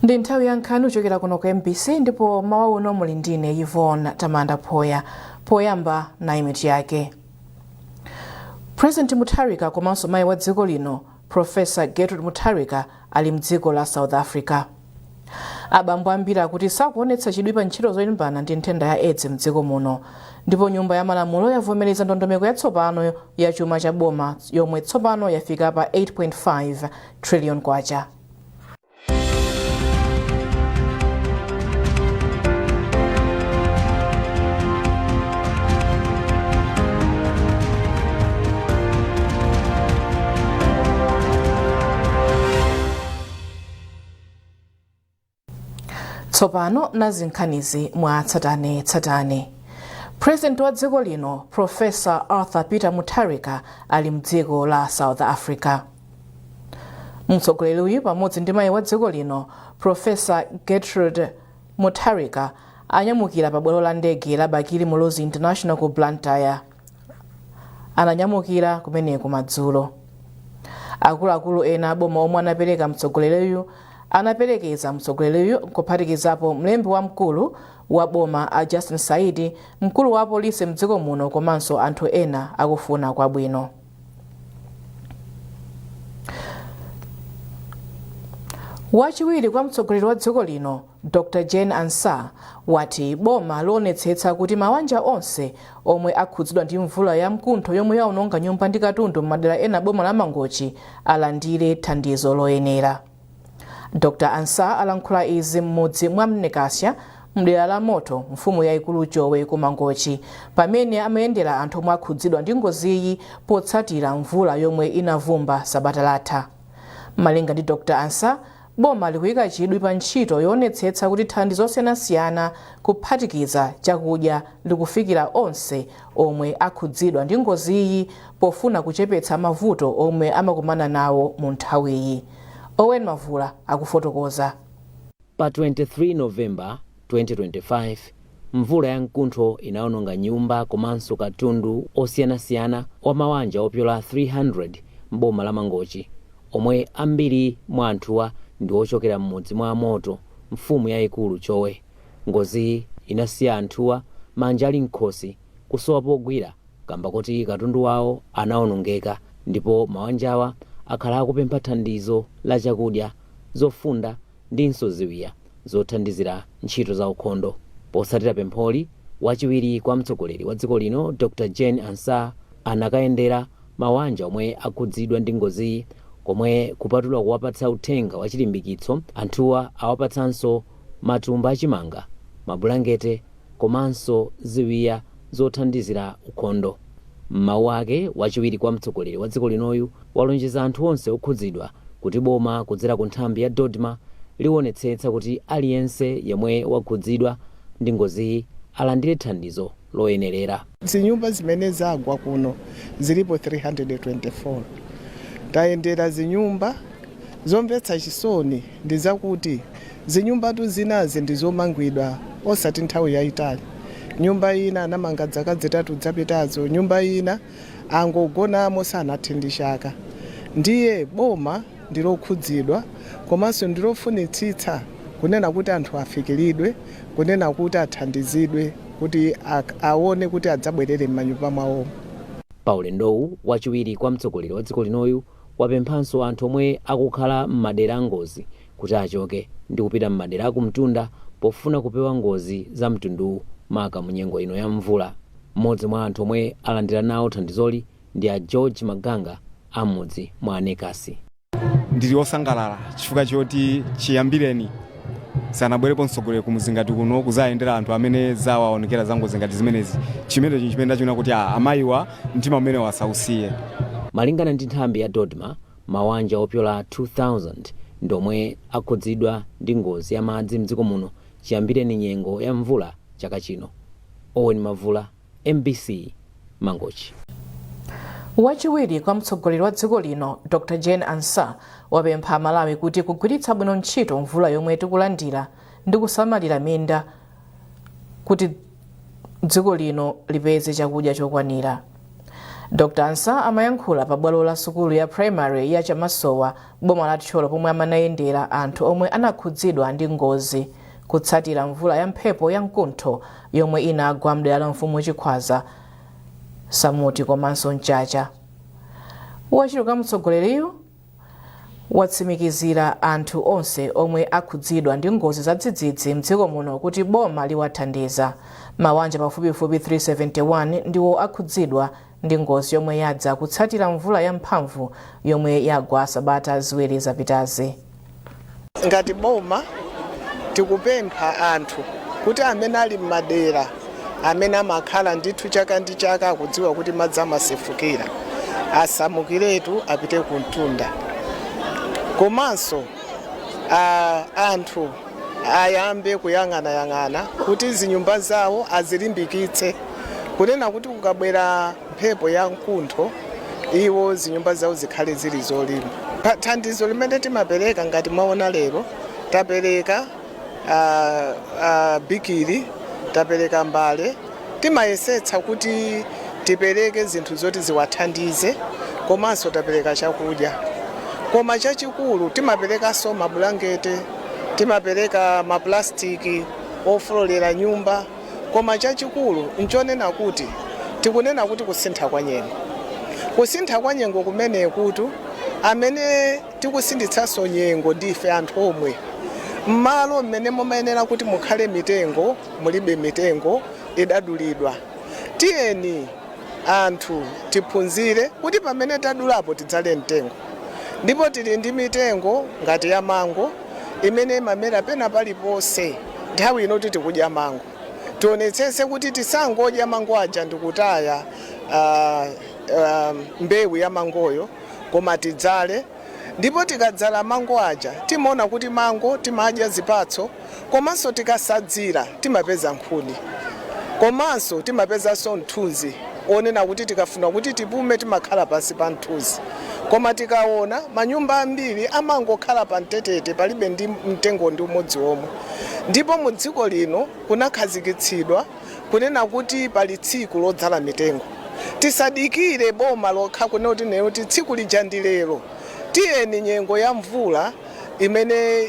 Ndi nthawi ya nkhani kuchokera kuno ku MBC, ndipo mmawa uno muli ndine Yvonne Tamanda Phoya. Poyamba, nayi mitu yake. President Mutharika komanso mayi wa dziko lino Professor Gertrude Mutharika ali mdziko la South Africa. Abambo ambiri akuti sakuonetsa chidwi pa ntchito zolimbana ndi nthenda ya AIDS mdziko muno. Ndipo Nyumba ya Malamulo yavomereza ndondomeko yatsopano ya chuma cha boma yomwe tsopano yafika pa 8.5 trillion kwacha. Tsopano nazi nkhanizi mwa tsatane tsatane. President wa dziko lino Professor Arthur Peter Mutharika ali mdziko la South Africa. Mtsogoleriyu pamodzi ndi mayi wa dziko lino Professor Gertrude Mutharika anyamukira pa bwalo la ndege la Bakili Muluzi International ku Blantyre. Ananyamukira kumeneko madzulo. Akuluakulu ena aboma omwe anaperekeza mtsogoleriyu kuphatikizapo mlembi wamkulu wa boma a Justin Saidi, mkulu wa apolisi mdziko muno komanso anthu ena akufuna kwabwino. Wachiwiri kwa mtsogoleri wa dziko lino Dr Jane Ansah wati boma lionetsetsa kuti mawanja onse omwe akhudzidwa ndi mvula ya mkuntho yomwe yaononga nyumba ndi katundu m'madera ena boma la Mangochi alandire thandizo loyenera. Dr Ansah alankhula izi m'mudzi mwa Mnekasya mdera la Moto, mfumu yaikulu Chowe ku Mangochi, pamene amayendera anthu omwe akhudzidwa ndi ngoziyi potsatira mvula yomwe inavumba sabata latha. Malinga ndi Dr Ansah, boma likuyika chidwi pa ntchito yoonetsetsa kuti thandizo losiyanasiyana kuphatikiza chakudya likufikira onse omwe akhudzidwa ndi ngoziyi pofuna kuchepetsa mavuto omwe amakumana nawo mu nthawiyi. Owen Mavula akufotokoza. Pa 23 November 2025, mvula ya mkuntho inaononga nyumba komanso katundu osiyanasiyana wa mawanja opyola 300 m'boma la Mangochi, omwe ambiri mwa anthuwa ndi ochokera m'mudzi mwa Moto, mfumu yaikulu Chowe. Ngoziyi inasiya anthuwa manja ali m'khosi, kusowa pogwira kamba koti katundu wawo anaonongeka, ndipo mawanjawa akhala akupempha thandizo la chakudya, zofunda ndinso ziwiya zothandizira ntchito za ukhondo. Potsatira pempholi, wachiwiri kwa mtsogoleri wa dziko lino Dr Jane Ansah anakayendera mawanja omwe akhudzidwa ndi ngoziyi, komwe kupatula kuwapatsa uthenga wa chilimbikitso, anthuwa awapatsanso matumba achimanga, mabulangete komanso ziwiya zothandizira ukhondo. M'mawu ake, wachiwiri kwa mtsogoleri wa dziko linoyu walonjeza anthu onse okhudzidwa kuti boma kudzera ku nthambi ya DoDMA liwonetsetsa kuti aliyense yemwe wakhudzidwa ndi ngoziyi alandire thandizo loyenerera. Zinyumba zimene zagwa kuno zilipo 324. Tayendera zinyumba. Zomvetsa chisoni ndi zakuti zinyumbatu zinazi ndi zomangidwa osati nthawi yayitali. Nyumba ina anamanga zaka 3 zapitazo, nyumba ina angogonamo sanathe ndi chaka. Ndiye boma ndilokhudzidwa komanso ndilofunitsitsa kunena kuti anthu afikiridwe, kunena kuti athandizidwe kuti aone kuti adzabwerere m'manyumba mwawomo. Pa ulendowu, wachiwiri kwa mtsogoleri wa dziko linoyu wapemphanso anthu omwe akukhala m'madera angozi kuti achoke ndi kupita m'madera akumtunda pofuna kupewa ngozi za mtunduwu, maka mu nyengo ino ya mvula. Mmodzi mwa anthu omwe alandira nawo thandizoli ndi a George Maganga a m'mudzi mwa Anekasi. Ndili osangalala chifukwa choti chiyambireni sanabwerepo mtsogoleri kumudzi ngati kuno kuzayendera anthu amene zawaonekera zangozi ngati zimenezi. Chimenechi chimene ndachiona kuti amayiwa mtima umene wasausiye. Malingana ndi nthambi ya DoDMA, mawanja opyola 2000 ndi omwe akhudzidwa ndi ngozi ya madzi mdziko muno chiyambireni nyengo ya mvula chaka chino. Owen Mavula, MBC, Mangochi. Wachiwiri kwa mtsogoleri wa dziko lino Dr Jane Ansah wapempha Amalawi kuti kugwiritsa bwino ntchito mvula yomwe tikulandira ndi kusamalira minda kuti dziko lino lipeze chakudya chokwanira. Dr Ansah amayankhula pa bwalo la sukulu ya primary ya Chamasowa, boma la Thyolo, pomwe amanayendera anthu omwe anakhudzidwa ndi ngozi kutsatira mvula ya mphepo ya mkuntho yomwe inagwa mdera la mfumu Chikhwaza, Samuti komanso Mchacha. Wachiwiri kwa mtsogoleriyu watsimikizira anthu onse omwe akhudzidwa ndi ngozi za dzidzidzi mdziko muno kuti boma liwathandiza. Mawanja pafupifupi 371 ndiwo akhudzidwa ndi ngozi yomwe yadza kutsatira mvula yamphamvu yomwe yagwa sabata 2 zapitazi. Ngati boma tikupempha anthu kuti amene ali m'madera amene amakhala ndithu chaka ndi chaka akudziwa kuti madzi amasefukira, asamukiretu apite ku mtunda. Komanso anthu ayambe kuyang'anayang'ana kuti zinyumba zawo azilimbikitse, kunena kuti kukabwera mphepo ya mkuntho iwo zinyumba zawo zikhale zili zolimba. Thandizo limene timapereka, ngati mwaona lero tapereka bikiri, tapereka mbale. Timayesetsa kuti tipereke zinthu zoti ziwathandize, komanso tapereka chakudya. Koma chachikulu timaperekanso mabulangete, timapereka maplastiki ofololera nyumba. Koma chachikulu nchonena kuti tikunena kuti kusintha kwa nyengo, kusintha kwa nyengo kumene kutu amene tikusinditsanso nyengo ndife anthu omwe. M'malo mmene mumayenera kuti mukhale mitengo mulibe mitengo, idadulidwa. Tiyeni anthu tiphunzire kuti pamene tadulapo tidzale mtengo. Ndipo tili ndi mitengo ngati ya mango imene imamera pena paliponse. Nthawi ino tikudya mango, tionetsetse kuti tisangodya mango aja ndikutaya mbewu ya mangoyo, koma tidzale. Ndipo tikadzala mango aja timaona kuti mango timadya zipatso, komanso tikasadzira timapeza nkhuni, komanso timapezanso mthunzi onena kuti tikafuna kuti tipume timakhala pansi pa mthunzi. Koma tikaona manyumba ambiri amangokhala pa mtetete, palibe ndi mtengo ndi umodzi omwe. Ndipo mu dziko lino kunakhazikitsidwa kunena kuti pali tsiku lodzala mitengo. Tisadikire boma lokha kunena kuti nero kuti tsiku lija ndi lero. Tiyeni nyengo ya mvula imene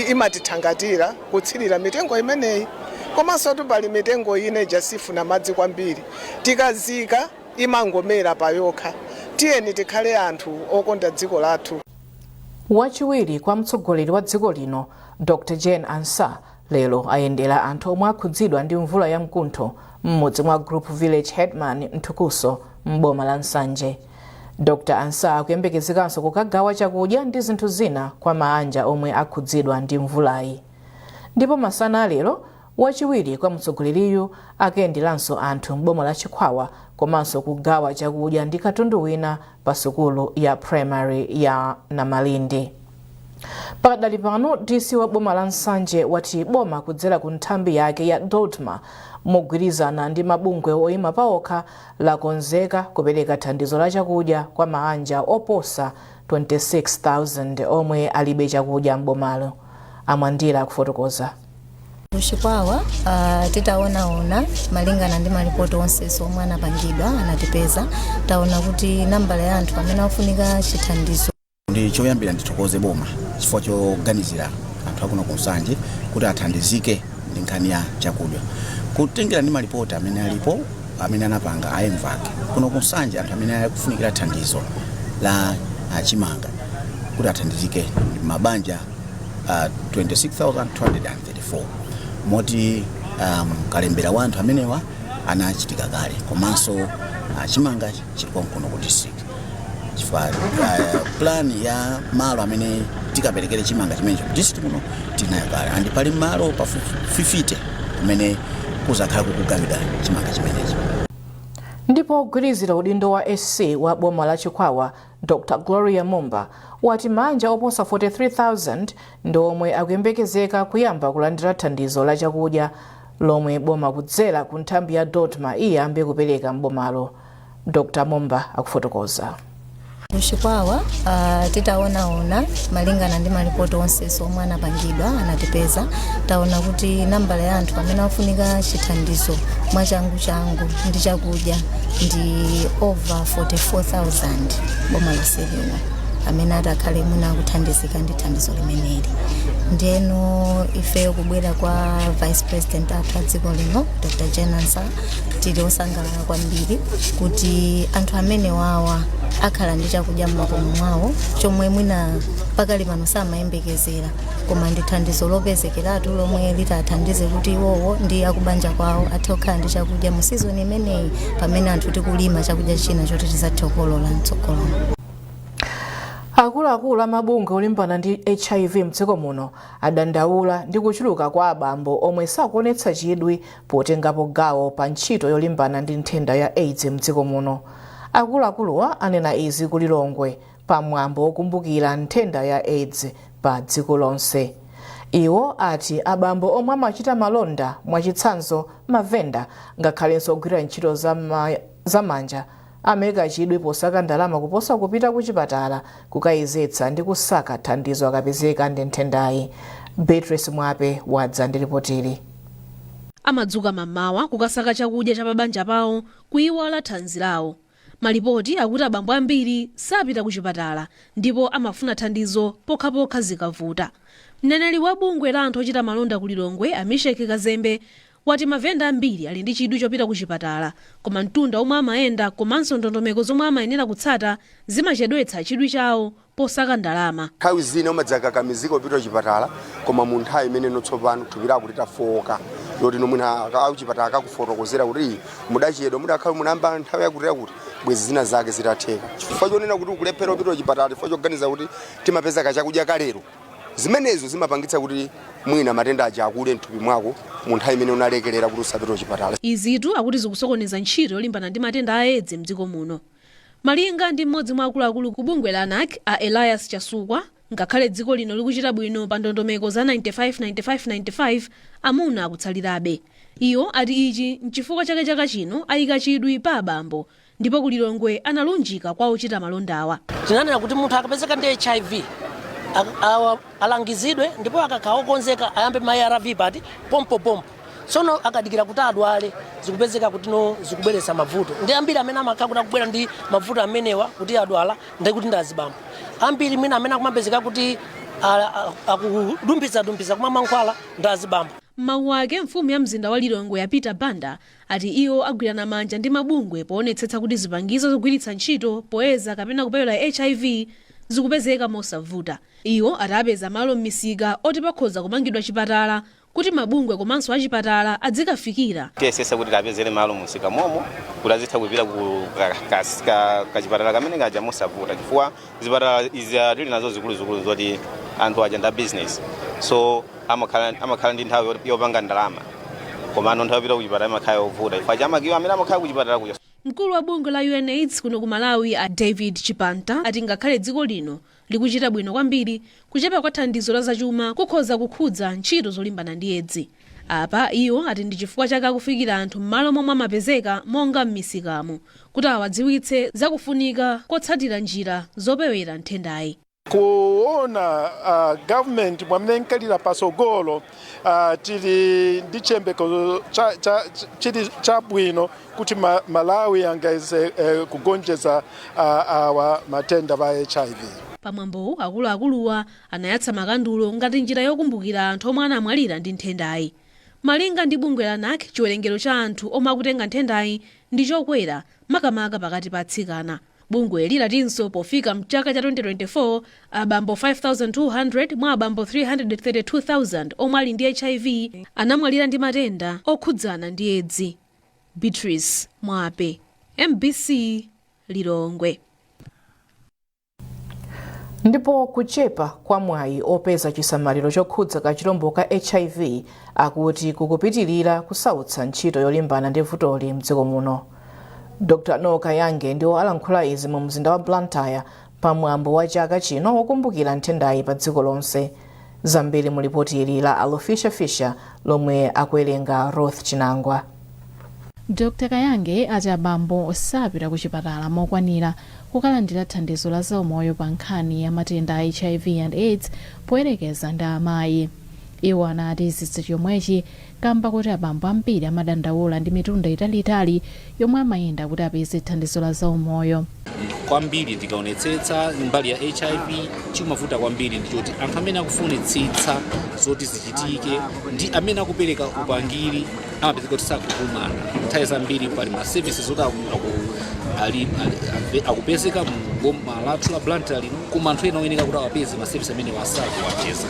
imatithangatira kutsirira mitengo imeneyi. Komanso pali mitengo ine ija sifuna madzi kwambiri, tikazika imangomera payokha. Tiyeni tikhale anthu okonda dziko lathu. Wachiwiri kwa mtsogoleri wa dziko lino Dr Jane Ansah lero ayendera anthu omwe akhudzidwa ndi mvula ya mkuntho m'mudzi mwa Group Village Headman Nthukuso m'boma la Nsanje. Dr Ansah akuyembekezekanso kukagawa chakudya ndi zinthu zina kwa maanja omwe akhudzidwa ndi mvulayi. Ndipo masana alero wachiwiri kwa mtsogoleriyu akayenderanso anthu m'boma la Chikwawa komanso kugawa chakudya ndi katundu wina pa sukulu ya primary ya Namalindi. Pakadali pano DC wa boma la Nsanje wati boma kudzera ku nthambi yake ya DoDMA mogwirizana ndi mabungwe oyima paokha lakonzeka kupereka thandizo la chakudya kwa maanja oposa 26,000 omwe alibe chakudya m'bomalo. Amwandira akufotokoza. Kuchikwawa titaonaona malingana ndi malipoti onse omwe anapangidwa anatipeza, taona kuti nambala ya anthu amene afunika chithandizo. Ndi choyambira ndithokoze boma chifukwa choganizira anthu akuno ku Nsanje kuti athandizike ndi nkhani ya chakudya. Kutengera ndi malipoti amene alipo amene anapanga a MVAC, kuno ku Nsanje anthu amene akufunikira thandizo la chimanga kuti athandizike ndi mabanja 26,234, moti kalembera wa anthu amenewa anachitika kale, komanso chimanga chili konkuno ku district, chifukwa plan ya malo amene tikaperekere chimanga chimenecho ku district muno tinayo kale, and pali malo pafupi 50 kumene kuzakhala kukugawidwa chimanga chimenechi. Ndipo ogwirizira udindo wa SC wa boma la Chikwawa Dr Gloria Mumba wati manja oposa 43,000 ndi omwe akuyembekezeka kuyamba kulandira thandizo la chakudya lomwe boma kudzera ku nthambi ya DoDMA iyambe kupereka m'bomalo. Dr Mumba akufotokoza. Kuchikwawa. Chikwawa, titaonaona malingana ndi malipoti onse omwe anapangidwa anatipeza, taona kuti nambala ya anthu amene afunika chithandizo mwachangu changu ndi chakudya ndi over 44,000 boma lonse lino amene atakhale mwina akuthandizika ndi thandizo limeneli. Ndiyeno ifeyo kubwera kwa Vice President athu a dziko lino, Dr Jane Ansah, tili osangalala kwambiri kuti anthu amene wawa akhala ndi chakudya m'makomo mwawo, chomwe mwina pakali pano samayembekezera, koma ndi thandizo lopezekeratu lomwe litathandize kuti iwowo ndi akubanja kwawo athe kukhala ndi chakudya mu season imeneyi, pamene anthu tikulima chakudya china choti tizathe kukolola mtsogolomo. Akuluakulu amabungwe olimbana ndi HIV mdziko muno adandaula ndi kuchuluka kwa abambo omwe sakuonetsa chidwi potengapo gawo pa ntchito yolimbana ndi nthenda ya AIDS mdziko muno. Akuluakuluwa anena izi ku Lilongwe pamwambo wokumbukira nthenda ya AIDS pa dziko lonse. Iwo ati abambo omwe amachita malonda, mwachitsanzo mavenda, ngakhalenso ogwira ntchito zamanja, amayika chidwi posaka ndalama kuposa kupita ku chipatala kukayezetsa ndi kusaka thandizo akapezeka ndi nthendayi. Beatrice Mwape wadza ndi ripotili. Amadzuka mammawa kukasaka chakudya cha pabanja pawo, kuyiwala thanzi lawo. Malipoti akuti abambo ambiri sapita ku chipatala ndipo amafuna thandizo pokhapokha zikavuta. Mneneri wa bungwe la anthu ochita malonda ku Lilongwe, Amishek Kazembe, wati mavenda ambiri ali ndi chidwi chopita ku chipatala, koma mtunda omwe amayenda komanso ndondomeko zomwe amayenera kutsata zimachedwetsa chidwi chawo posaka ndalama. Nthawi zina umadzakakamizika kupita kuchipatala, koma mu nthawi imene tsopano thupi lako litafowoka, loti nomwina akuchipatala akakufotokozera kuti mudachedwa, mudakhala munamba nthawi yakuti yakuti, bwezi zina zake zitatheka. Chifukwa chonena kuti ukulephera kupita kuchipatala chifukwa choganiza kuti timapeza kachakudya kalero, zimenezo zimapangitsa kuti mwina matenda aja akule mthupi mwako mu nthawi imene unalekerera kuti usapite kuchipatala. Izitu akuti zikusokoneza ntchito yolimbana ndi matenda a AIDS mdziko muno. Malinga ndi mmodzi mwa akuluakulu ku bungwe la NAC, a Elias Chasukwa, ngakhale dziko lino likuchita bwino pa ndondomeko za 95 95 95, amuna akutsalirabe. Iwo ati ichi nchifukwa chake chaka chino ayika chidwi pa abambo, ndipo ku Lilongwe analunjika kwa ochita malondawa. Tinanena kuti munthu akapezeka ndi HIV alangizidwe, ndipo akakhala okonzeka ayambe ma ARV pati pompopompo. Tsono akadikira kuti adwale, zikupezeka kuti no, zikubweretsa mavuto. Ndi ambiri amene amakhala kuti akubwera ndi mavuto amenewa kuti adwala, ndi kuti ndi azibambo ambiri mwina amene akumapezeka kuti akudumphizadumphiza kumwa mankhwala ndi azibambo. M'mawu ake, mfumu ya mzinda wa Lilongwe ya Peter Banda ati iwo agwirana manja ndi mabungwe poonetsetsa kuti zipangizo zogwiritsa ntchito poyeza kapena kupewera HIV zikupezeka mosavuta. Iwo ati apeza malo m'misika oti pakhoza kumangidwa chipatala kuti mabungwe komanso achipatala adzikafikira. Tiyesesa kuti tapezere malo mumsika momo kuti azitha kupita ku kachipatala kamene kaja mosavuta, chifukwa zipatala izi tili nazo zikuluzikulu zoti anthu aja nda business, so amakhala ndi nthawi yopanga ndalama, komano nthawi yopita kuchipatala imakhala yovuta chifukwa cha makiwa amene amakhala kuchipatala kuja. Mkulu wa bungwe la UNAIDS kuno ku Malawi, a David Chipanta, ati ngakhale dziko lino likuchita bwino kwambiri, kuchepa kwa thandizo la zachuma kukhoza kukhudza ntchito zolimbana ndi Edzi. Apa iwo ati ndi chifukwa chake akufikira anthu m'malo momwe amapezeka, monga m'misikamo, kuti awadziwitse zakufunika kotsatira njira zopewera nthendayi. Kuona government mwamene nkalira pasogolo, tili ndi chiyembekezo chili chabwino kuti Malawi angaweze kugonjetsa awa matenda va HIV. Pamwambowu akuluakuluwa anayatsa makandulo ngati njira yokumbukira anthu omwe anamwalira ndi nthendayi. Malinga ndi bungwe la NAC, chiwerengero cha anthu omwe akutenga nthendayi ndi chokwera, makamaka pakati pa atsikana. Bungweli latinso pofika mchaka cha 2024, abambo 5200 mwa abambo 332,000 omwe ali ndi HIV anamwalira ndi matenda okhudzana ndi Edzi. Beatrice Mwape, MBC, Lilongwe. Ndipo kuchepa kwa mwayi opeza chisamaliro chokhudza kachilombo ka HIV akuti kukupitilira kusautsa ntchito yolimbana ndi vutoli mdziko muno. Dr Noel Kayange ndiwo alankhula izi mu mzinda wa Blantyre pamwambo wa chaka chino wokumbukira nthendayi pa dziko lonse. Zambiri mu lipoti ili la Alofisha Fisher lomwe akuwerenga Ruth Chinangwa. Dr Kayange ati abambo sapita ku chipatala mokwanira kukalandira thandizo la zaumoyo pa nkhani ya matenda a HIV and AIDS poyerekeza ndi amayi. Iwo anati zidza chomwechi kamba kuti abambo ambiri amadandaula ndi mitunda italiitali yomwe amayenda kuti apeze thandizo la zaumoyo. Kwambiri ndikaonetsetsa mbali ya HIV, chimavuta kwambiri ndichoti anthu amene akufunitsitsa zoti zichitike ndi amene akupereka upangiri amapezeka kuti sakukumana. Nthawi zambiri pali ma services oti akupezeka mu boma lathu la Blantyre lino, koma anthu ena oyeneka kuti awapeze ma service amene asakuwapeza.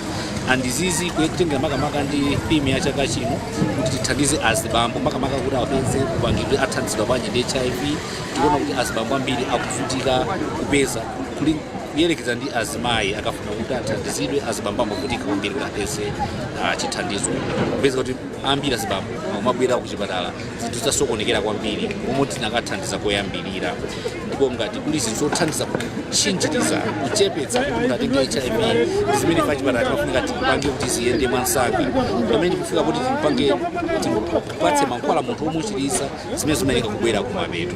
And izizi kutengera makamaka ndi theme ya chaka chino kuti tithandize azibambo makamaka kuti awapeze upangiri kuti athandizidwa bwanji ndi HIV. Tikuona kuti azibambo ambiri akuvutika kupeza kuyerekeza ndi azimayi. Akafuna kuti athandizidwe, azibambo amavutika kwambiri kuti apeze chithandizo. Kupeza kuti ambiri azibambo akumabwera kuchipatala zinthu zitasokonekera kwambiri momwe tinakathandiza koyambirira. Ndipo ngati kuli zinthu zothandiza kutchinjiriza, kuchepetsa kuti munthu atenge HIV, ndi zimene ife achipatala timafunika tipange kuti ziyende mwansanga. Pamene tikufika kuti tipange, tipatse mankhwala munthu omuchiritsa, zimene zimayenera kubwera kumapeto.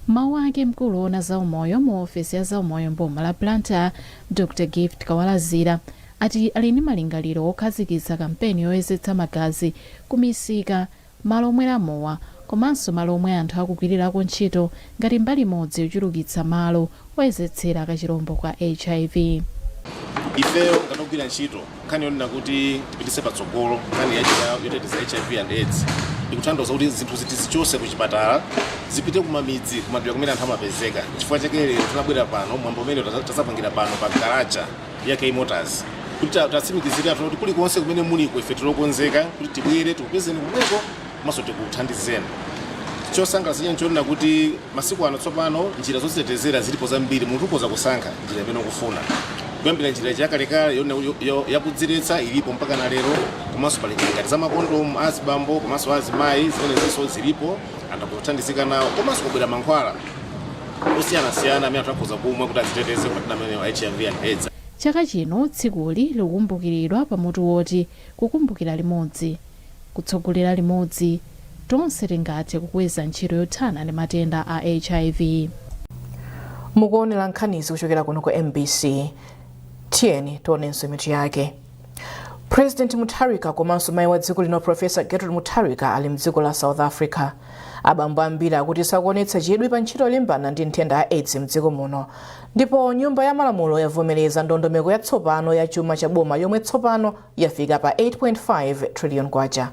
Mawu ake, mkulu woona zaumoyo mu ofesi ya zaumoyo mboma la Blantyre, Dr Gift Kawalazira, ati ali ndi malingaliro okhazikitsa kampeni yoyezetsa magazi ku misika, malo omwera mowa komanso malo omwe anthu akugwirirako ntchito ngati mbali imodzi yochulukitsa malo oyezetsera kachirombo ka HIV. Ifeyo ngati ogwira ntchito nkhani yonena kuti tipitise patsogolo nkhani yoteteza HIV and AIDS, ikutanthauza kuti zinthu tizichose kuchipatala, zipite kumamidzi, kumadera kumene anthu amapezeka. Chifukwa chake lero tinabwera pano, mwambo umene tazapangira pano pa garaja ya K Motors, kuti tatsimikizire anthu kuti kulikonse kumene muliko, ife tilokonzeka kuti tibwere tikupezeni kumweko komanso tikuthandizeni. Chosangalatsa china nchonena kuti masiku ano tsopano njira zozitetezera zilipo zambiri. Munthu ukhoza kusankha njira imene ukufuna, kuyambira njira yakalekale yakudziletsa ilipo mpaka na lero, komanso pali njira ngati za makondomu azibambo komanso azimayi, zimenezinso zilipo, anthu akuthandizika nawo, komanso kubwera mankhwala osiyanasiyana amene anthu akhoza kumwa kuti aziteteze ku matenda amene a HIV and AIDS. Chaka chino tsikuli likukumbukiridwa pamutu woti kukumbukira limodzi, kutsogolera limodzi, tonse tingathe kukweza ntchito yothana ndi matenda a HIV. Mukuonera nkhanizi kuchokera kuno ku MBC. Tiyeni tionenso mitu yake. President Mutharika komanso mayi wa dziko lino Professor Gertrude Mutharika ali mdziko la South Africa. Abambo ambiri akuti sakuonetsa chidwi pa ntchito yolimbana ndi nthenda ya AIDS mdziko muno. Ndipo nyumba ya malamulo yavomereza ndondomeko yatsopano ya chuma cha boma yomwe tsopano yafika pa 8.5 trillion kwacha.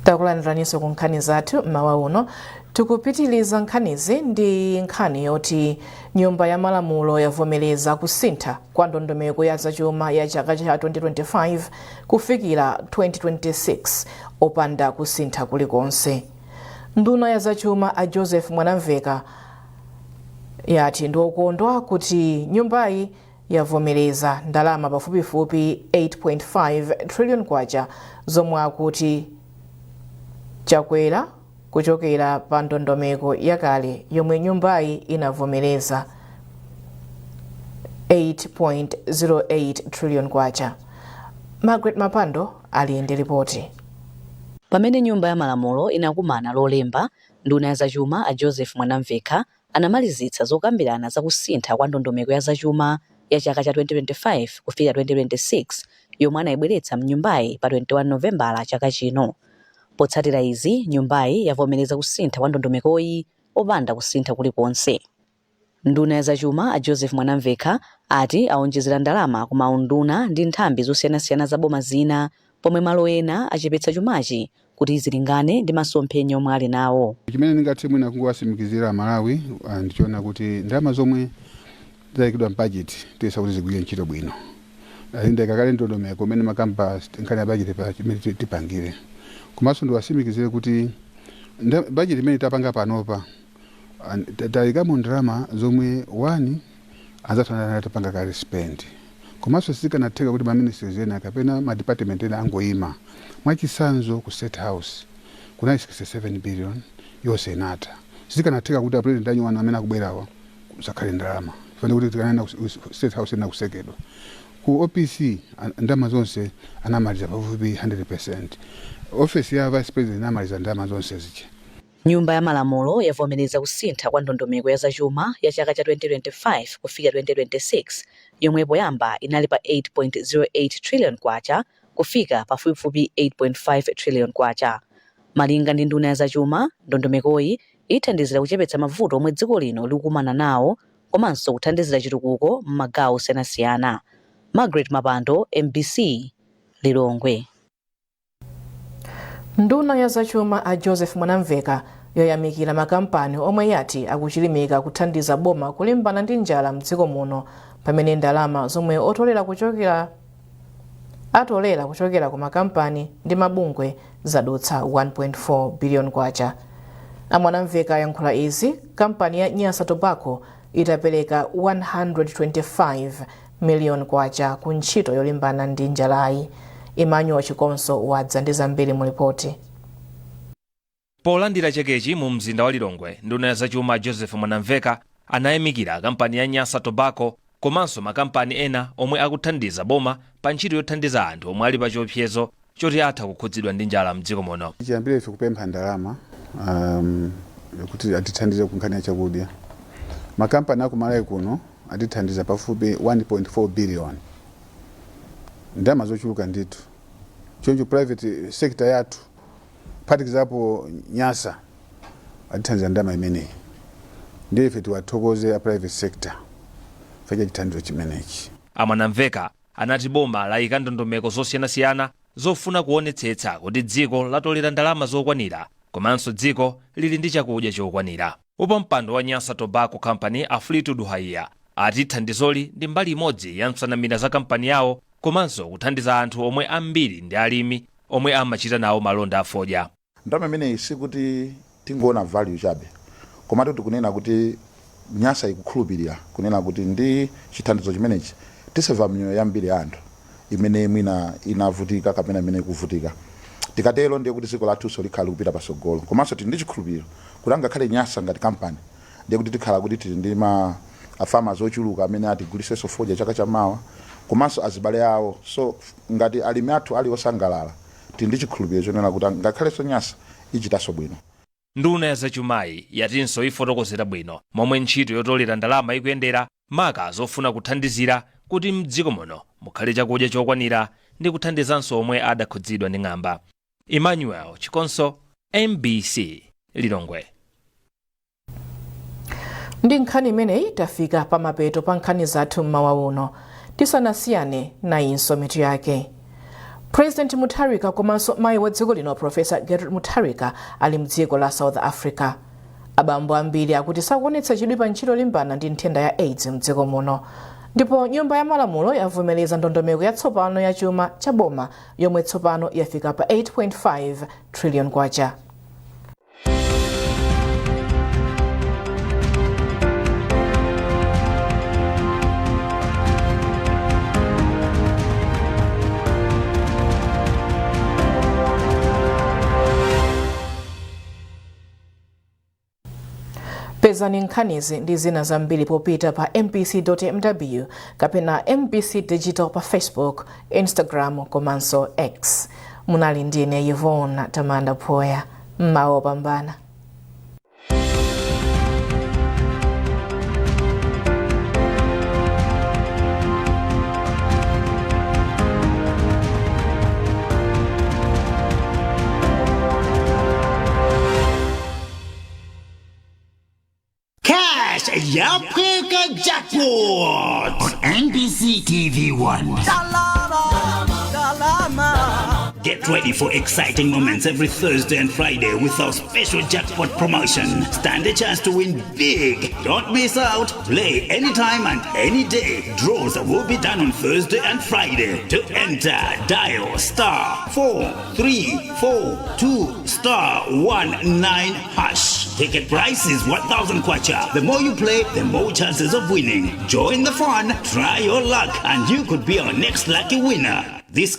Takulandiraninso ku nkhani zathu mmawa uno. Tikupitiliza nkhanizi ndi nkhani yoti nyumba ya malamulo yavomereza kusintha kwa ndondomeko ya zachuma ya chaka cha 2025 kufikira 2026 opanda kusintha kulikonse. Nduna ya zachuma a Joseph Mwanamveka yati ndi okondwa kuti nyumbayi yavomereza ndalama pafupifupi 8.5 trillion kwacha zomwe akuti chakwera kuchokera pa ndondomeko yakale yomwe nyumbayi inavomereza 8.08 trillion kwacha. Margaret Mapando ali ndi ripoti. Pamene nyumba ya malamulo inakumana Lolemba, nduna ya zachuma a Joseph Mwanamvekha anamalizitsa zokambirana za kusintha kwa ndondomeko ya zachuma ya chaka cha 2025 kufika 2026 yomwe anayibweretsa mnyumbayi pa 21 Novembala chaka chino. Potsatira izi, nyumbayi yavomereza kusintha kwa ndondomekoyi opanda kusintha kulikonse. Nduna ya zachuma a Joseph Mwanamvekha ati awonjezera ndalama ku maunduna ndi nthambi zosiyanasiyana za boma zina, pomwe malo ena achepetsa chumachi kuti zilingane ndi masomphenya omwe ali nawo. Chimene ndingathe mwina kungowatsimikizira Amalawi ndichoona kuti ndalama zomwe zayikidwa m'bajeti tiyesa kuti zigwire ntchito bwino. Ndayika kale ndondomeko imene makamba nkhani ya bajeti pa chimene tipangire. Komanso ndiwatsimikizire kuti bajeti imene tapanga panopa tayikamo ndalama zomwe one anzathu anali atapanga kale spend. Komanso sizikanatheka kuti ma ministries ena kapena ma department ena angoyima. Mwachitsanzo, ku State House kunali 67 billion, yonse inatha. Sizikanatheka kuti a president anyuwanu amene akubwerawa kusakhale ndalama, fanire kuti tikanena State House ina kusekedwa. Ku OPC ndalama zonse anamaliza pafupi 100. Office ya vice president inamaliza ndalama zonse zija. Nyumba ya Malamulo yavomereza kusintha kwa ndondomeko ya zachuma ya chaka cha 2025 kufika 2026, yomwe poyamba inali pa 8.08 trillion kwacha kufika pafupifupi 8.5 trillion kwacha. Malinga ndi nduna ya zachuma, ndondomekoyi ithandizira kuchepetsa mavuto omwe dziko lino likukumana nawo komanso kuthandizira chitukuko m'magawo osiyanasiyana. Margaret Mapando, MBC, Lilongwe. Nduna ya zachuma a Joseph Mwanamveka yayamikira makampani omwe yati akuchilimika kuthandiza boma kulimbana ndi njala mdziko muno, pamene ndalama zomwe atolera kuchokera ku makampani ndi mabungwe zadutsa 1.4 billion kwacha. A Mwanamveka ayankhula izi kampani ya Nyasa Tobacco itapereka 125 million kwacha ku ntchito yolimbana ndi njalayi. Emmanuel Chikonso wadza ndi zambiri mu ripoti. Polandira chekechi mu mzinda wa Lilongwe, nduna ya zachuma Joseph Mwanamveka anayamikira kampani ya Nyasa Tobacco komanso makampani ena omwe akuthandiza boma pa ntchito yothandiza anthu omwe ali pa chiopsezo choti atha kukhudzidwa ndi njala mdziko muno. Chiyambire ife kupempha ndalama kuti atithandize ku nkhani ya chakudya, makampani aku Malawi kuno atithandiza pafupi 1.4 billion, ndalama zochuluka ndithu. Choncho private sector yathu, kuphatikizapo Nyasa, atithandiza ndalama imeneyi. Ndiye ife tiwathokoze a private sector chifukwa cha chithandizo chimenechi. A Mwanamveka anati boma layika ndondomeko zosiyanasiyana zofuna kuonetsetsa kuti dziko latolera ndalama zokwanira komanso dziko lili ndi chakudya chokwanira. Wapampando wa Nyasa Tobacco Company a Fleetwood Haiya ati thandizoli ndi mbali imodzi ya nsanamira za kampani yawo komanso kuthandiza anthu omwe ambiri ndi alimi omwe amachita nawo malonda a fodya. Ndalama imeneyi sikuti tingoona value chabe, komatu tikunena kuti Nyasa ikukhulupirira kunena kuti ndi chithandizo chimenechi tiseva miyoyo yambiri ya anthu imene mwina inavutika kapena imene ikuvutika. Tikatero ndiye kuti dziko lathunso likhala likupita patsogolo. Komanso tili ndi chikhulupiriro kuti angakhale Nyasa ngati kampani, ndiye kuti tikhala kuti tili ndi ma farmers ochuluka amene atigulisenso fodya chaka chamawa komanso azibale awo. So ngati alimi athu ali osangalala, tili ndi chikhulupiriro chonena kuti ngakhalenso Nyasa ichitanso bwino. Nduna ya zachumayi yatinso ifotokozera bwino momwe ntchito yotolera ndalama ikuyendera, maka zofuna kuthandizira kuti mdziko muno mukhale chakudya chokwanira ndi kuthandizanso omwe adakhudzidwa ndi ng'amba. Emmanuel Chikonso, MBC, Lilongwe. Ndi nkhani imeneyi tafika pamapeto pa nkhani zathu mmawa uno. Tisanasiyane, nayinso mitu yake. President Mutharika komanso mayi wa dziko lino Professor Gertrude Mutharika ali mdziko la South Africa. Abambo ambiri akuti sakuonetsa chidwi pa ntchito yolimbana ndi nthenda ya AIDS mdziko muno. Ndipo nyumba ya malamulo yavomereza ndondomeko yatsopano ya chuma cha boma yomwe tsopano yafika pa 8.5 trillion kwacha. Pezani nkhanizi ndi zina zambiri popita pa mbc.mw kapena MBC Digital pa Facebook, Instagram komanso X. Munali ndine Yvonne Tamanda Phoya. Mmawa opambana. Cash yaphweka jackpot on MBC TV 1. Get ready for exciting moments every Thursday and Friday with our special jackpot promotion. Stand a chance to win big. Don't miss out. Play anytime and any day. Draws will be done on Thursday and Friday. To enter, dial *4342 *19#. Ticket price is 1,000 kwacha. The more you play, the more chances of winning. Join the fun, try your luck, and you could be our next lucky winner. This